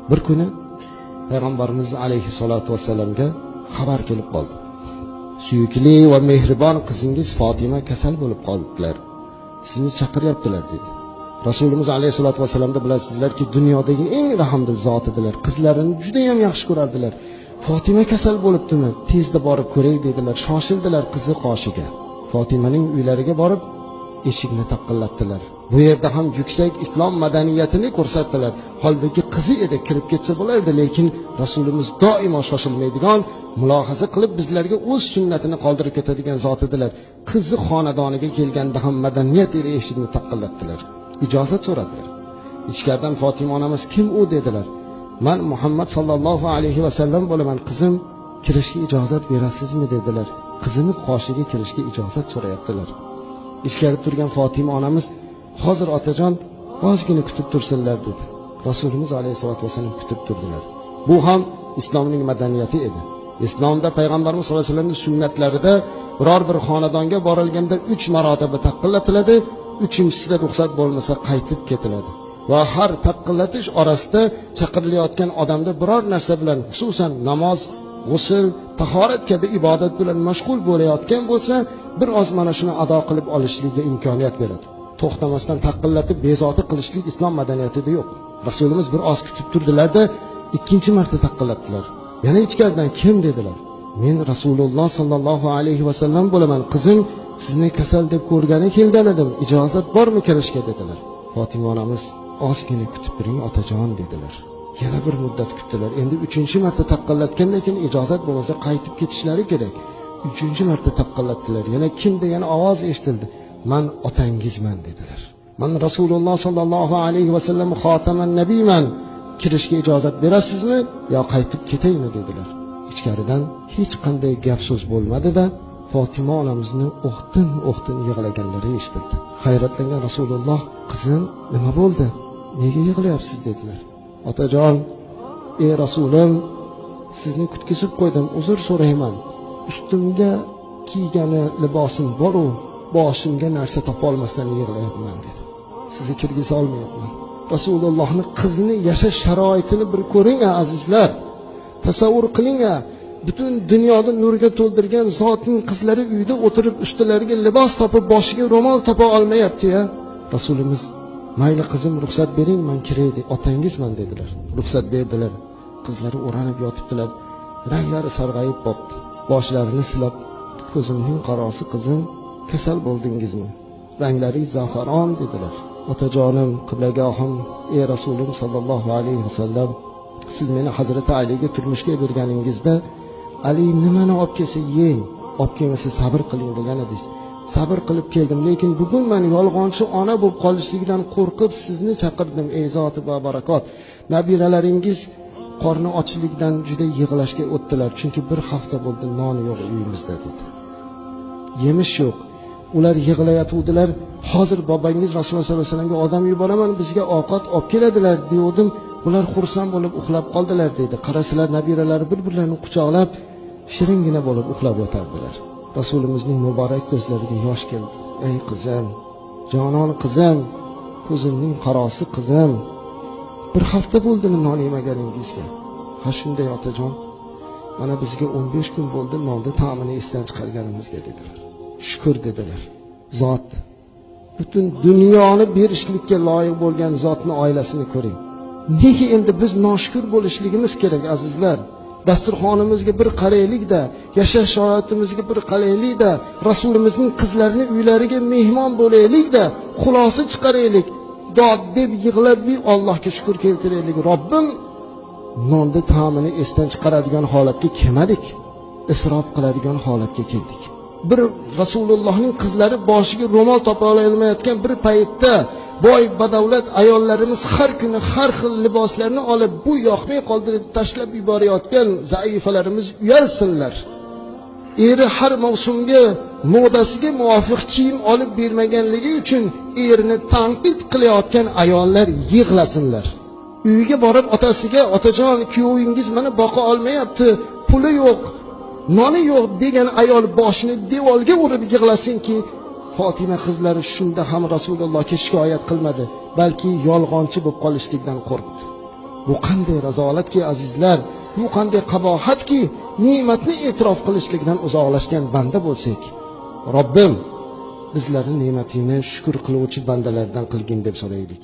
Bir kuni Payg'ambarimiz alayhissalatu vassalamga xabar kelib qoldi. Suyukli va mehribon qizingiz Fatima kasal bo'lib qoldilar. Sizni chaqiryaptilar dedi. Rasulimiz alayhissalatu vassalamda bilasizlarki, dunyodagi eng rahmdil zot edilar. Qizlarini juda ham yaxshi ko'rardilar. Fatima kasal bo'libdimi? Tezda borib ko'ray dedilar. Shoshildilar qizi qoshiga. Fatimaning uylariga borib eshikni taqillatdilar. Bu yerda ham yuksak islom madaniyatini ko'rsatdilar. Holbuki qizi edi, kirib ketsa bo'lardi, lekin Rasulimiz doimo shoshilmaydigan, mulohaza qilib bizlarga o'z sunnatini qoldirib ketadigan zot edilar. Qizi xonadoniga kelganda ham madaniyat ila eshikni taqillatdilar. Ijozat so'radilar. Ichkaridan Fatima onamiz kim u dedilar. Men Muhammad sallallohu alayhi va sallam bo'laman, qizim, kirishga ijozat berasizmi dedilar. Qizini qoshiga kirishga ijozat so'rayaptilar. Ichkarida turgan Fatima onamiz hozir otajon ozgina kutib tursinlar dedi. Rasulimiz alayhisolatu vasallam kutib turdilar. Bu ham islomning madaniyati edi. Islomda payg'ambarimiz sollallohu alayhi vasallamning sunnatlarida biror bir xonadonga borilganda 3 marotaba taqillatiladi, uchinchisida ruxsat bo'lmasa qaytib ketiladi. Va har taqillatish orasida chaqirilayotgan odamda biror narsa bilan, xususan namoz, g'usl, tahorat kabi ibodat bilan mashg'ul bo'layotgan bo'lsa, bir oz mana shuni ado qilib olishligiga imkoniyat beradi. To'xtamasdan taqillatib bezovta qilishlik islom madaniyatida yo'q. Rasulimiz bir oz kutib turdilar-da, ikkinchi marta taqillatdilar. Yana ichkaridan kim dedilar. Men Rasululloh sallallohu alayhi va sallam bo'laman, qizim, sizni kasal deb ko'rgani kelgan edim, ijozat bormi kirishga dedilar. Fatima onamiz ozgina kutib turing otajon dedilar. Yana bir muddat kutdilar. Endi 3-marta taqillatgandan keyin ijozat bo'lmasa qaytib ketishlari kerak. 3-marta taqillatdilar. Yana kim degan ovoz eshitildi. Men otangizman dedilar. Men Rasululloh sallallohu alayhi va sallam xotaman nabiyman. Kirishga ijozat berasizmi yo qaytib ketaymi dedilar. Ichkaridan hech qanday gap so'z bo'lmadi-da, Fatima onamizni o'xtin-o'xtin yig'laganlari eshitildi. Hayratlangan Rasululloh, qizim, nima bo'ldi? Nega yig'layapsiz dedilar. Otajon, ey Rasulim, sizni kutkizib qo'ydim, uzr so'rayman. Ustimga kiygani libosim bor-u, boshimga narsa topa olmasdan yig'layapman dedi. Sizni kirgiza olmayapman. Rasulullohning qizini yashash sharoitini bir ko'ring, azizlar. Tasavvur qiling-a, butun dunyoni nurga to'ldirgan zotning qizlari uyda o'tirib ustilariga libos topib, boshiga ro'mol topa olmayapti-ya. Rasulimiz, mayli qizim, ruxsat bering, men kiray, otangizman dedilar. Ruxsat berdilar. Qizlari o'ranib yotibdilar. Ranglari sarg'ayib qopti. Boshlarini silab, ko'zimning qarosi qizim, kasal bo'ldingizmi? Ranglari zafaron dedilar. Otajonim, qiblagohim, ey Rasulim sallallohu alayhi vasallam, siz meni Hazrati Aliga turmushga berganingizda Ali nimani olib kelsa yeng, olib kelmasa sabr qiling degan edingiz. Sabr qilib keldim, lekin bugun men yolg'onchi ona bo'lib qolishlikdan qo'rqib sizni chaqirdim, ey zoti barakot. Nabiralaringiz qorni ochlikdan juda yig'lashga o'tdilar, chunki bir hafta bo'ldi non yo'q uyimizda dedi. Yemish yo'q. Ular yig'layotgandilar. Hozir bobangiz Rasululloh sollallohu alayhi vasallamga odam yuboraman, bizga ovqat olib keladilar degandim. Ular xursand bo'lib uxlab qoldilar dedi. Qarasalar nabiralari bir-birlarini quchoqlab shiringina bo'lib uxlab yotardilar. Rasulimizning muborak ko'zlariga yosh keldi. Ey qizim, jonon qizim, ko'zimning qarosi qizim, bir hafta bo'ldimi non yemaganingizga? Ha shunday otajon, mana bizga 15 kun bo'ldi nonni ta'mini esdan chiqarganimizga dedilar. Shukr dedilar. Zot butun dunyoni berishlikka loyiq bo'lgan zotni oilasini ko'ring. Nega endi biz noshukur bo'lishligimiz kerak azizlar? Dasturxonimizga bir qaraylik-da, yashash sharoitimizga bir qaraylik-da, Rasulimizning qizlarini uylariga mehmon bo'laylik-da, xulosa chiqaraylik. Dod deb yig'lab bir Allohga shukr keltiraylik. Robbim nonni ta'mini esdan chiqaradigan holatga kelmadik, isrof qiladigan holatga keldik. Bir Rasulullohning qizlari boshiga ro'mol topa olmayotgan bir paytda boy badavlat ayollarimiz har kuni har xil liboslarni olib bu yoqmay qoldirib tashlab yuborayotgan zaifalarimiz uyalsinlar. Eri har mavsumga modasiga muvofiq kiyim olib bermaganligi uchun erini tanqid qilayotgan ayollar yig'lasinlar. Uyga borib otasiga, otajon, kuyovingiz mana boqa olmayapti, puli yo'q, noni yo'q degan ayol boshini devorga urib yig'lasinki, Fatima qizlari shunda ham Rasulullohga shikoyat qilmadi, balki yolg'onchi bo'lib qolishlikdan qo'rqdi. Bu qanday razolatki azizlar, bu qanday qabohatki, ne'matni e'tirof qilishlikdan uzoqlashgan banda bo'lsak. Robbim, bizlarni ne'matingni shukr qiluvchi bandalardan qilgin deb so'raylik.